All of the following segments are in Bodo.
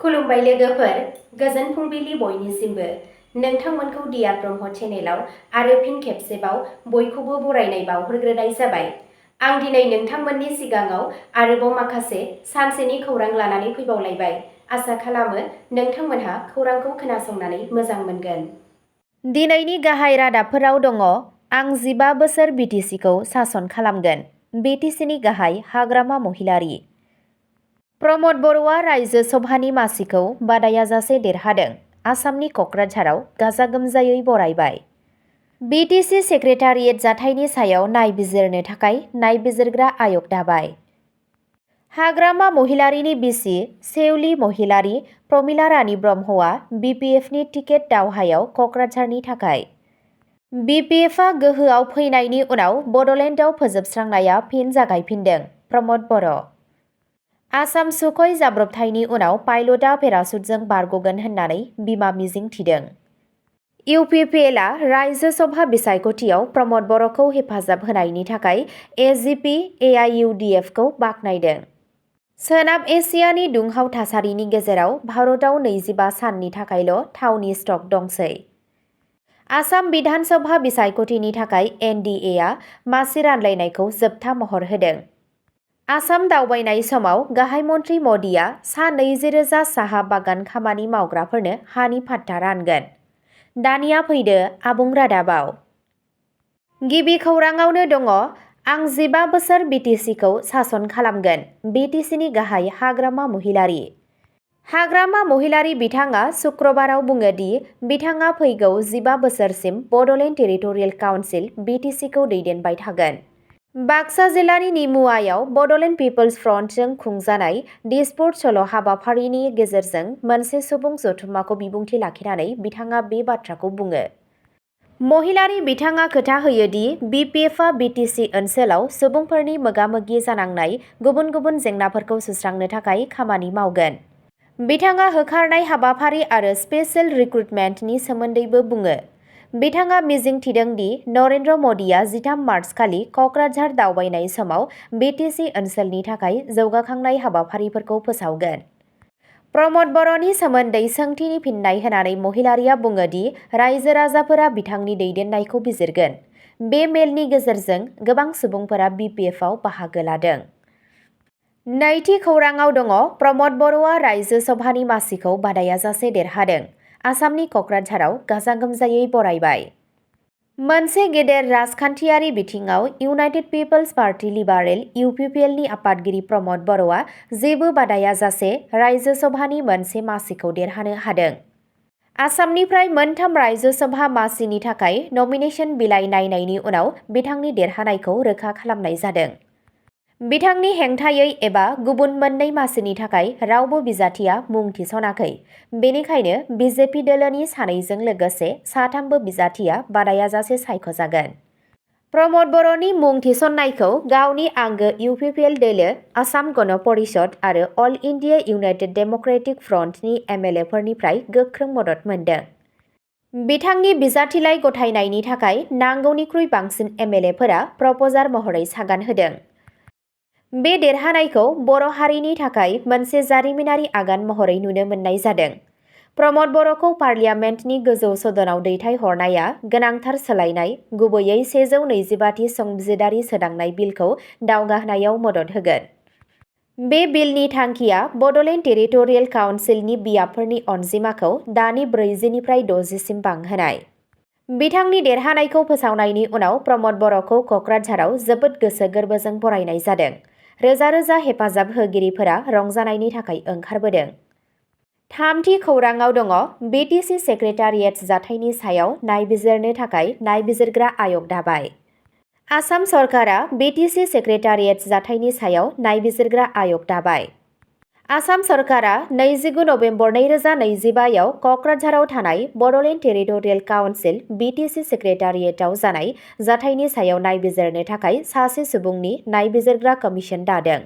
खुलुमबाय लोगोफोर, गोजोन फुंबिलि बयनिसिमबो। नोंथांमोनखौ डियार ब्रह्म चेनेलाव आरो फिन खेबसेबाव बयखौबो बरायनाय बावहरग्रोनाय जाबाय। आं दिनै नोंथांमोननि सिगाङाव आरोबाव माखासे सानसेनि खौरां लानानै फैबावलायबाय। आसा खालामो नोंथांमोनहा खौरांखौ खोनासंनानै मोजां मोनगोन। दिनैनि गाहाय रादाबफोराव दङ आं 15 बोसोर BTCखौ सासन खालामगोन। BTCनि गाहाय हाग्रामा महिलारि प्रमद बर'आ रायजो सभानि मासिखौ बादायाजासे देरहादों। आसामनि क'क्राझाराव गाजा गोमजायै बरायबाय। BTC सेक्रेटारियेट जाथायनि सायाव नायबिजिरनो थाखाय नायबिजिरग्रा आय'ग दाबाय। हाग्रामा महिलारिनि बिसि सेउलि महिलारि प्रमिला रानी ब्रह्मआ BPFनि टिकेट दावहायाव क'क्राझारनि थाखाय। BPFआ गोहोआव फैनायनि उनाव बड'लेण्डआव फोजोबस्रांनाया फिन जागायफिनदों। प्रमद बर'। आसाम सुख'ई जाब्रबथायनि उनाव पाइलटआ पेराशुटजों बारग'गोन होननानै बिमा मिजिं थिदों। UPPLआ रायजो सभा बिसायख'थियाव प्रमद बर'खौ हेफाजाब होनायनि थाखाय AGP AIUDFखौ बाख्नायदों। सोनाब एसियानि दुंहाव थासारिनि गेजेराव भारतआव 25 साननि थाखायल' थावनि स्टक दंसै। आसाम बिधान सभा बिसायख'थिनि थाखाय NDAआ मासि रानलायनायखौ जोबथा महर होदों। आसाम दावबायनाय समाव गाहाय मन्त्रि मदिआ सा 20,000 साहा बागान खामानि मावग्राफोरनो हानि फाट्टा रानगोन। दानिया फैदो आबुं रादाबाव। गिबि खौराङावनो दङ आं 15 बोसोर BTCखौ सासन खालामगोन। BTCनि गाहाय हाग्रामा महिलारि। हाग्रामा महिलारि बिथाङा सुक्रबाराव बुङो दि बिथाङा फैगौ 15 बोसोरसिम बड'लेण्ड टेरिटरियेल काउन्सिल BTCखौ दैदेनबाय थागोन। बाक्सा जिल्लानि निमुवायाव बड'लेण्ड पिपल्स फ्रन्टजों खुंजानाय डिस्पुट सल' हाबाफारिनि गेजेरजों मोनसे सुबुं जथुम्माखौ बिबुंथि लाखिनानै बिथाङा बे बाथ्राखौ बुङो। महिलारि बिथाङा खोथा होयो दि BPFआ BTC ओनसोलाव सुबुंफोरनि मोगा-मोगि जानांनाय गुबुन गुबुन जेंनाफोरखौ सुस्रांनो थाखाय खामानि मावगोन। बिथाङा होखारनाय हाबाफारि आरो स्पेशेल रिक्रुटमेन्टनि सोमोन्दैबो बुङो। बिथाङा मिजिं थिदों दि नरेन्द्र मदिआ 13 मार्चखालि क'क्राझार दावबायनाय समाव BTC ओनसोलनि थाखाय जौगाखांनाय हाबाफारिफोरखौ फोसावगोन। प्रमद बर'नि सोमोन्दै सोंथिनि फिननाय होनानै महिलारिया बुङो दि रायजो राजाफोरा बिथांनि दैदेननायखौ बिजिरगोन। बे मेलनि गेजेरजों गोबां सुबुंफोरा BPFआव बाहागो लादों। नैथि खौराङाव दङ प्रमद बर'आ रायजो सभानि मासिखौ बादायाजासे देरहादों। आसामनि क'क्राझाराव गाजा गोमजायै बरायबाय। मोनसे गेदेर राजखान्थियारि बिथिङाव इउनाइटेड पिपल्स पार्टी लिबारेल UPPLनि आफादगिरि प्रमद बर'आ जेबो बादायाजासे रायजो सभानि मोनसे मासिखौ देरहानो हादों। आसामनिफ्राय मोनथाम रायजो सभा मासिनि थाखाय नमिनेशन बिलाइ नायनायनि उनाव बिथांनि देरहानायखौ रोखा खालामनाय जादों। बिथांनि हेंथायै एबा गुबुन मोननै मासिनि थाखाय रावबो बिजाथिया मुं थिसनाखै। बेनिखायनो BJP दोलोनि सानैजों लोगोसे साथामबो बिजाथिया बादायाजासे सायख'जागोन। प्रमद बर'नि मुं थिसननायखौ गावनि आंगो UPPL दोलो, आसाम गण परिषद आरो अल इन्डिया इउनाइटेड डेम'क्रेटिक फ्रन्टनि MLAफोरनिफ्राय गोख्रों मदद मोनदों। बिथांनि बिजाथिलाइ गथायनायनि थाखाय नांगौनिख्रुइ बांसिन MLAफोरा प्रप'जार महरै सागान होदों। बे देरहानायखौ बर' हारिनि थाखाय मोनसे जारिमिनारि आगान महरै नुनो मोननाय जादों। प्रमद बर'खौ पार्लियामेन्टनि गोजौ सदनाव दैथायहरनाया गोनांथार सोलायनाय, गुबैयै 125थि संबिजिरारि सोदांनाय बिलखौ दावगाहोनायाव मदद होगोन। बे बिलनि थांखिया बड'लेण्ड टेरिटरियेल काउन्सिलनि बियाबफोरनि अनजिमाखौ दानि 40निफ्राय 60सिम बांहोनाय। बिथांनि देरहानायखौ फोसावनायनि उनाव प्रमद बर'खौ क'क्राझाराव जोबोद गोसो गोरबोजों बरायनाय जादों। रोजा रोजा हेफाजाब होगिरिफोरा रंजानायनि थाखाय ओंखारबोदों। थामथि खौराङाव दङ BTC सेक्रेटारियेट जाथायनि सायाव नायबिजिरनो थाखाय नायबिजिरग्रा आय'ग दाबाय। आसाम सरकारा BTC सेक्रेटारियेट जाथायनि सायाव नायबिजिरग्रा आय'ग दाबाय। आसाम सरकारा 29 नबेम्बर 2025आव क'क्राझाराव थानाय बड'लेण्ड टेरिटरियेल काउन्सिल BTC सेक्रेटारियेटआव जानाय जाथायनि सायाव नायबिजिरनो थाखाय सासे सुबुंनि नायबिजिरग्रा कमिसन दादों।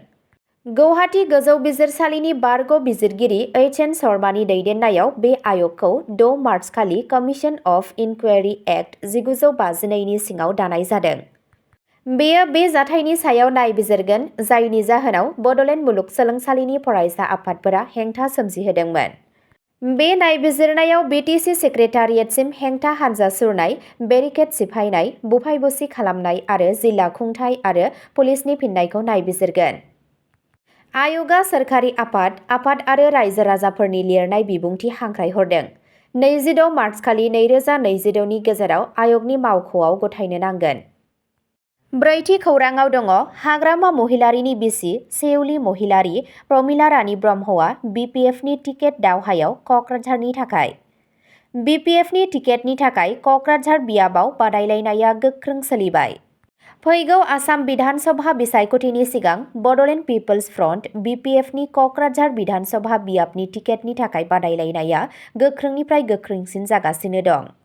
गौहाटी गोजौ बिजिरसालिनि बारग' बिजिरगिरि HN शर्मानि दैदेननायाव बे आय'गखौ 6 मार्चखालि कमिसन अफ इनकुवेरि एक्ट 1952 नि सिङाव दानाय जादों। बेयो बे जाथायनि सायाव नायबिजिरगोन जायनि जाहोनाव बड'लेण्ड मुलुगसोलोंसालिनि फरायसा आफादफोरा हेंथा सोमजिहोदोंमोन। बे नायबिजिरनायाव BTC सेक्रेटारियेटसिम हेंथा हानजा सुरनाय, बेरिकेड सिफायनाय, बुफाय-बुसि खालामनाय आरो जिल्ला खुंथाय आरो पुलिसनि फिननायखौ नायबिजिरगोन। आय'गआ सोरखारि आफाद आरो रायजो राजाफोरनि लिरनाय बिबुंथि हांख्रायहरदों। 26 मार्चखालि 2026 नि गेजेराव आय'गनि मावख'आव गथायनो नांगोन। ब्रैथि खौराङाव दङ हाग्रामा महिलारीनि बिसि सेउलि महिलारी प्रमिला रानी ब्रह्मआ BPFनि टिकेट दावहायाव क'क्राझारनि थाखाय। BPFनि टिकेटनि थाखाय क'क्राझार बियाबाव बादायलायनाया गोख्रों सोलिबाय। फैगौ आसाम बिधान सभा बिसायख'थिनि सिगां बड'लेण्ड पिपल्स फ्रन्ट BPFनि क'क्राझार बिधान सभा बियाबनि टिकेटनि थाखाय बादायलायनाया गोख्रोंनिफ्राय गोख्रोंसिन जागासिनो दं।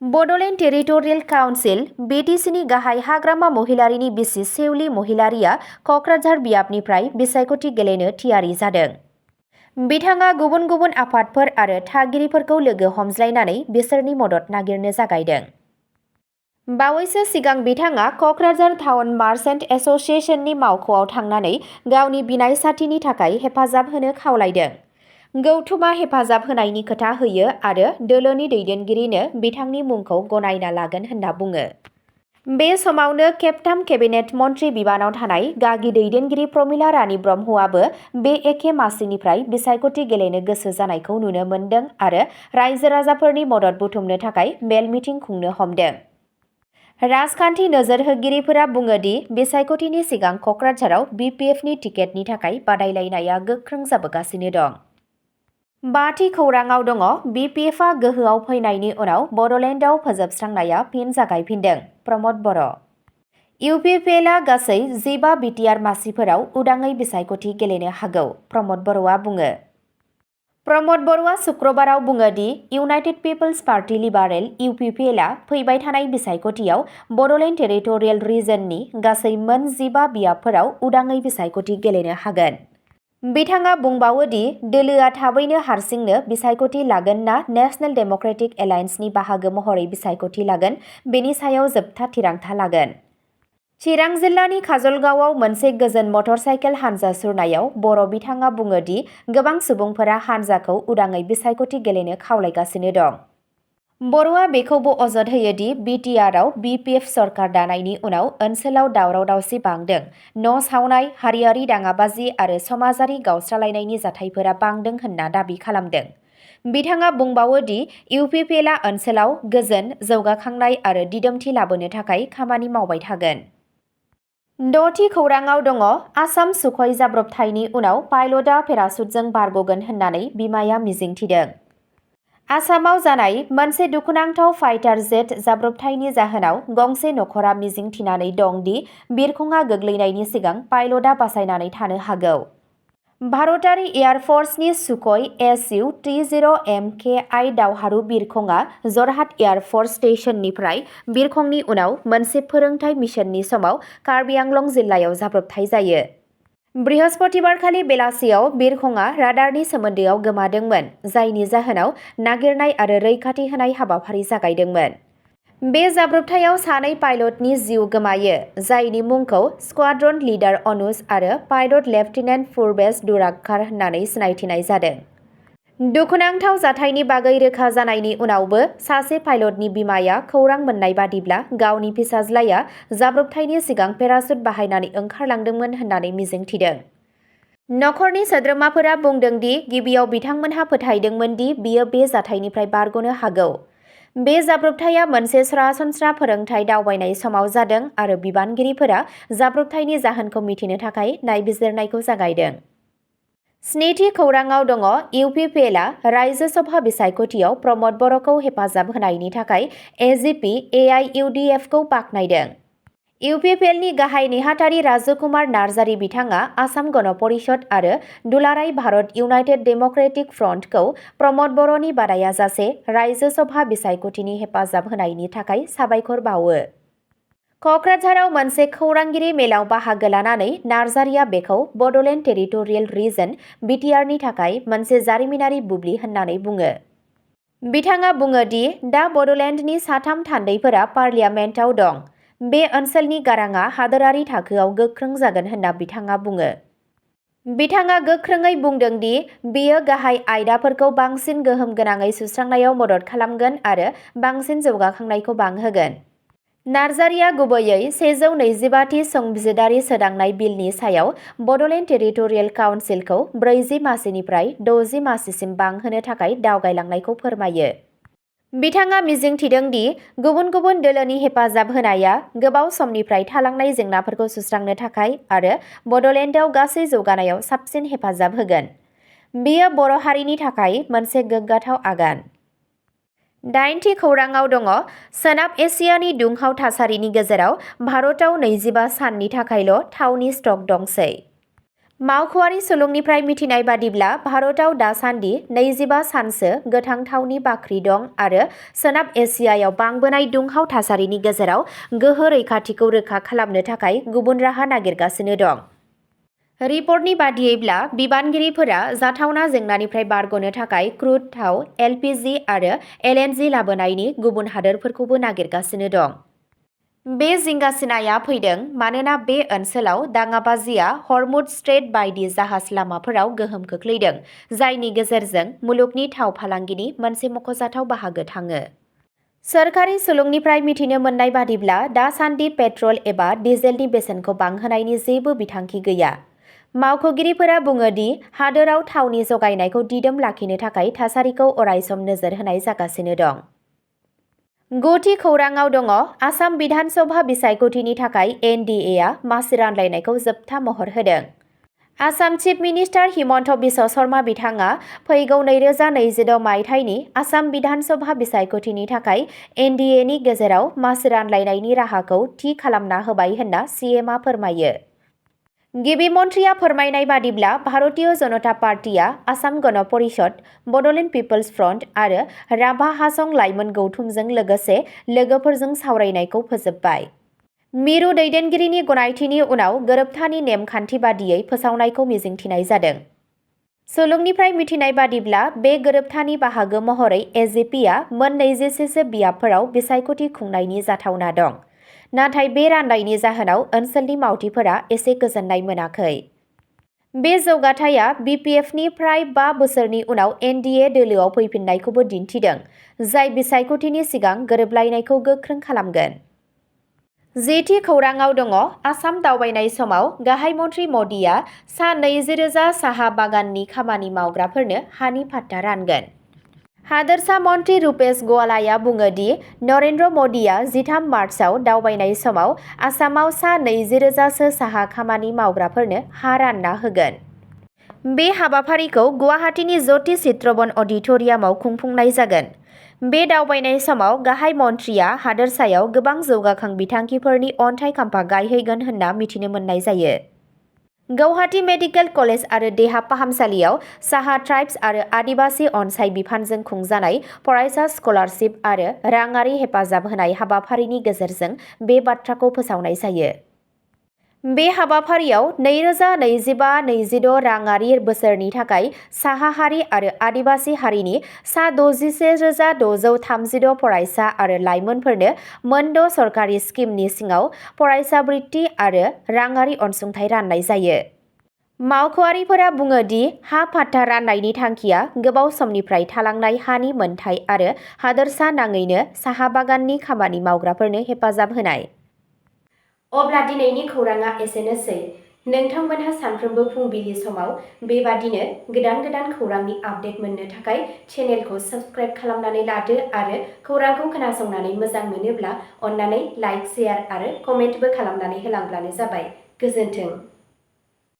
बड'लेण्ड टेरिटरियेल काउन्सिल BTCनि गाहाय हाग्रामा महिलारीनि बिसि सेउलि महिलारीया क'क्राझार बियाबनिफ्राय बिसायख'थि गेलेनो थियारि जादों। बिथाङा गुबुन गुबुन आफादफोर आरो थागिरिफोरखौ लोगो हमज्लायनानै बिसोरनि मदद नागिरनो जागायदों। बावैसो सिगां बिथाङा क'क्राझार टाउन मार्चेन्ट एस'सिएशननि मावख'आव थांनानै गावनि बिनायसाथिनि थाखाय हेफाजाब होनो खावलायदों। गौथुमा हेफाजाब होनायनि खोथा होयो आरो दोलोनि दैदेनगिरिनो बिथांनि मुंखौ गनायना लागोन होनना बुङो। बे समावनो खेबथाम केबिनेट मन्थ्रि बिबानाव थानाय गागि दैदेनगिरि प्रमिला रानी ब्रह्मआबो बे एखे मासिनिफ्राय बिसायख'थि गेलेनो गोसो जानायखौ नुनो मोन्दों आरो रायजो राजाफोरनि मदद बुथुमनो थाखाय मेल मिटिं खुंनो हमदों। राजखान्थि नोजोरहोगिरिफोरा बुङो दि बिसायख'थिनि सिगां क'क्राझाराव BPFनि टिकेटनि थाखाय बादायलायनाया गोख्रों जाबोगासिनो दं। बाथि खौराङाव दङ BPFआ गोहोआव फैनायनि उनाव बड'लेण्डआव फोजोबस्रांनाया फिन जागायफिनदों। प्रमद बर'। UPPLआ गासै 15 बिटिआर मासिफोराव उदाङै बिसायख'थि गेलेनो हागौ, प्रमद बर'आ बुङो। प्रमद बर'आ शुक्रबाराव बुङो दि इउनाइटेड पिपल्स पार्टी लिबारेल UPPLआ फैबाय थानाय बिसायख'थियाव बड'लेण्ड टेरिटरियेल रिजननि गासै मोन 15 बियाबफोराव उदाङै बिसायख'थि गेलेनो हागोन। बिथाङा बुंबावो दि दोलोआ थाबैनो हारसिंनो बिसायख'थि लागोन ना नेशनेल डेम'क्रेटिक एलायन्सनि बाहागो महरै बिसायख'थि लागोन बेनि सायाव जोबथा थिरांथा लागोन। चिरां जिल्लानि काजलगावआव मोनसे गोजोन मटरसाइकेल हानजा सुरनायाव बर' बिथाङा बुङो दि गोबां सुबुंफोरा हानजाखौ उदाङै बिसायख'थि गेलेनो खावलायगासिनो दं। बर'आ बेखौबो अजद होयो दि BTRआव BPF सरकार दानायनि उनाव ओनसोलाव दावराव-दावसि बांदों, न' सावनाय, हारियारि दाङाबाजि आरो समाजारि गावस्रालायनायनि जाथायफोरा बांदों होनना दाबि खालामदों। बिथाङा बुंबावो दि UPPLआ ओनसोलाव गोजोन, जौगाखांनाय आरो दिदोमथि लाबोनो थाखाय खामानि मावबाय थागोन। द'थि खौराङाव दङ आसाम सुख'ई जाब्रबथायनि उनाव पाइलटआ पेराशुटजों बारग'गोन होननानै बिमाया मिजिंथिदों। आसामाव जानाय मोनसे दुखुनांथाव फाइटार जेट जाब्रबथायनि जाहोनाव गंसे नखरा मिजिंथिनानै दं दि बिरखंआ गोग्लैनायनि सिगां पाइलटआ बासायनानै थानो हागौ। भारतारि एयार फर्सनि सुख'ई Su-30MKI दावहारु बिरखंआ जरहाट एयार फर्स स्टेशननिफ्राय बिरखंनि उनाव मोनसे फोरोंथाय मिशननि समाव कार्बि आंलं जिल्लायाव जाब्रबथाय जायो। बृहस्पतिबारखालि बेलासियाव बिरखंआ राडारनि सोमोन्दोआव गोमादोंमोन, जायनि जाहोनाव नागिरनाय आरो रैखाथि होनाय हाबाफारि जागायदोंमोन। बे जाब्रबथायाव सानै पाइलटनि जिउ गोमायो, जायनि मुंखौ स्क्वाड्रन लिडार अनुज आरो पाइलट लेफ्टिनेन्ट पूर्वेश दुरागकार होननानै सिनायथिनाय जादों। दुखुनांथाव जाथायनि बागै रोखा जानायनि उनावबो सासे पाइलटनि बिमाया खौरां मोननाय बादिब्ला गावनि फिसाज्लाया जाब्रबथायनि सिगां पेराशुट बाहायनानै ओंखारलांदोंमोन होननानै मिजिंथिदों। नखरनि सोद्रोमाफोरा बुंदों दि गिबियाव बिथांमोनहा फोथायदोंमोन दि बियो बे जाथायनिफ्राय बारग'नो हागौ। बे जाब्रबथाया मोनसे सरासनस्रा फोरोंथाय दावबायनाय समाव जादों आरो बिबानगिरिफोरा जाब्रबथायनि जाहोनखौ मिथिनो थाखाय नायबिजिरनायखौ जागायदों। स्निथि खौराङाव दङ UPPLआ रायजो सभा बिसायख'थियाव प्रमद बर'खौ हेफाजाब होनायनि थाखाय AGP AIUDFखौ बाख्नायदों। UPPLनि गाहाय नेहाथारि राजकुमार नार्जारी बिथाङा आसाम गण परिषद आरो दुलाराय भारत इउनाइटेड डेम'क्रेटिक फ्रन्टखौ प्रमद बर'नि बादायाजासे रायजो सभा बिसायख'थिनि हेफाजाब होनायनि थाखाय साबायखर बावो। क'क्राझाराव मोनसे खौरांगिरि मेलाव बाहागो लानानै नार्जारीया बेखौ बड'लेण्ड टेरिटरियेल रिजन BTRनि थाखाय मोनसे जारिमिनारि बुब्लि होननानै बुङो। बिथाङा बुङो दि दा बड'लेण्डनि साथाम थान्दैफोरा पार्लियामेन्टआव दं। बे ओनसोलनि गाराङा हादोरारि थाखोआव गोख्रों जागोन होनना बिथाङा बुङो। बिथाङा गोख्रोङै बुंदों दि बेयो गाहाय आयदाफोरखौ बांसिन गोहोम गोनाङै सुस्रांनायाव मदद खालामगोन आरो बांसिन जौगाखांनायखौ बांहोगोन। नार्जारिया गुबैयै 125थि संबिजिदारि सोदांनाय बिलनि सायाव बड'लेण्ड टेरिटरियेल काउन्सिलखौ 40 मासिनिफ्राय 60 मासिसिम बांहोनो थाखाय दावगालांनायखौ फोरमायो। बिथाङा मिजिंथिदों दि गुबुन गुबुन दोलोनि हेफाजाब होनाया गोबाव समनिफ्राय थालांनाय जेंनाफोरखौ सुस्रांनो थाखाय आरो बड'लेण्डआव गासै जौगानायाव साबसिन हेफाजाब होगोन। बेयो बर' हारिनि थाखाय मोनसे गोग्गाथाव आगान। 8थि खौराङाव दङ सोनाब एसियानि दुंहाव थासारिनि गेजेराव भारतआव 25 साननि थाखायल' थावनि स्टक दंसै। मावख'आरि सुलुंनिफ्राय मिथिनाय बादिब्ला भारतआव दासान्दि 25 सानसो गोथां थावनि बाख्रि दं आरो सोनाब एसियायाव बांबोनाय दुंहाव थासारिनि गेजेराव गोहो रैखाथिखौ रोखा खालामनो थाखाय गुबुन राहा नागिरगासिनो दं। रिपर्टनि बादियैब्ला बिबानगिरिफोरा जाथावना जेंनानिफ्राय बारग'नो थाखाय क्रुड थाव, एलपिजि आरो एलएनजि लाबोनायनि गुबुन हादोरफोरखौबो नागिरगासिनो दं। बे जिंगासिनाया फैदों मानोना बे ओनसोलाव दाङाबाजिया हर्मुज स्ट्रेट बायदि जाहाज लामाफोराव गोहोम खोख्लैदों, जायनि गेजेरजों मुलुगनि थाव फालांगिनि मोनसे मख'जाथाव बाहागो थाङो। सोरखारि सुलुंनिफ्राय मिथिनो मोननाय बादिब्ला दासान्दि पेट्रल एबा डिजेलनि बेसेनखौ बांहोनायनि जेबो बिथांखि गैया। मावख'गिरिफोरा बुङो दि हादोराव थावनि जगायनायखौ दिदोम लाखिनो थाखाय थासारिखौ अरायसम नोजोर होनाय जागासिनो दं। 9थि खौराङाव दङ आसाम बिधान सभा बिसायख'थिनि थाखाय एनडिएआ मासि रानलायनायखौ जोबथा महर होदों। आसाम चिफ मिनिस्टार हिमन्त बिश्व शर्मा बिथाङा फैगौ 2026 मायथाइनि आसाम बिधान सभा बिसायख'थिनि थाखाय एनडिएनि गेजेराव मासि रानलायनायनि राहाखौ थि खालामना होबाय होनना सीएमआ फोरमायो। गिबि मन्थ्रिया फोरमायनाय बादिब्ला भारतीय जनता पार्टीआ आसाम गण परिषद, बड'लेण्ड पिपल्स फ्रन्ट आरो राभा हासं लाइमोन गौथुमजों लोगोसे लोगोफोरजों सावरायनायखौ फोजोबबाय। मिरु दैदेनगिरिनि गनायथिनि उनाव गोरोबथानि नेमखान्थि बादियै फोसावनायखौ मिजिंथिनाय जादों। सुलुंनिफ्राय मिथिनाय बादिब्ला बे गोरोबथानि बाहागो महरै एजिपिआ मोन 21सो बियाबफोराव बिसायख'थि खुंनायनि जाथावना दं। नाथाय बे राननायनि जाहोनाव ओनसोलनि मावथिफोरा एसे गोजोननाय मोनाखै। बे जौगाथाया बिपिएफनि फ्राय 5 बोसोरनि उनाव एनडिए दोलोआव फैफिन्नायखौबो दिन्थिदों, जाय बिसायख'थिनि सिगां गोरोबलायनायखौ गोख्रों खालामगोन। 10थि खौराङाव दङ आसाम दावबायनाय समाव गाहाय मन्थ्रि मदिआ सा 20,000 साहा बागाननि खामानि मावग्राफोरनो हानि पाट्टा रानगोन। हादोरसा मन्थ्रि रुपेश गवालाया बुङो दि नरेन्द्र मदिआ 13 मार्चआव दावबायनाय समाव आसामाव सा 20,000सो साहा खामानि मावग्राफोरनो हा रानना होगोन। बे हाबाफारिखौ गुवाहाटीनि ज्योति चित्रबन अडिट'रियामाव खुंफुंनाय जागोन। बे दावबायनाय समाव गाहाय मन्थ्रिया हादोरसायाव गोबां जौगाखां बिथांखिफोरनि अन्थाइ खाम्फा गायहैगोन होनना मिथिनो मोननाय जायो। गौहाटी मेडिकेल कलेज आरो देहा फाहामसालियाव साहा ट्राइब्स आरो आदिबासी अनसाइ बिफानजों खुंजानाय फरायसा स्कलारशिप आरो राङारि हेफाजाब होनाय हाबाफारिनि गेजेरजों बे बाथ्राखौ फोसावनाय जायो। बे हाबाफारियाव 2025-26 राङारि बोसोरनि थाखाय साहा हारि आरो आदिबासी हारिनि सा 61,630 फरायसा आरो लाइमोनफोरनो मोन 6 सरकारि स्किमनि सिङाव फरायसा बृत्ति आरो राङारि अनसुंथाइ राननाय जायो। मावख'आरिफोरा बुङो दि हा पाट्टा राननायनि थांखिया गोबाव समनिफ्राय थालांनाय हानि मोनथाय आरो हादोरसा नाङैनो साहा बागाननि खामानि मावग्राफोरनो हेफाजाब होनाय। अब्ला दिनैनि खौराङा एसेनोसै। नोंथांमोनहा सानफ्रोमबो फुंबिलि समाव बेबादिनो गोदान खौरांनि आपडेट मोननो थाखाय चेनेलखौ साबस्क्राइब खालामनानै लादो आरो खौरांखौ खोनासंनानै मोजां मोनोब्ला अन्नानै लाइक, शेयार आरो कमेन्टबो खालामनानै होलांब्लानो जाबाय। गोजोन्थों।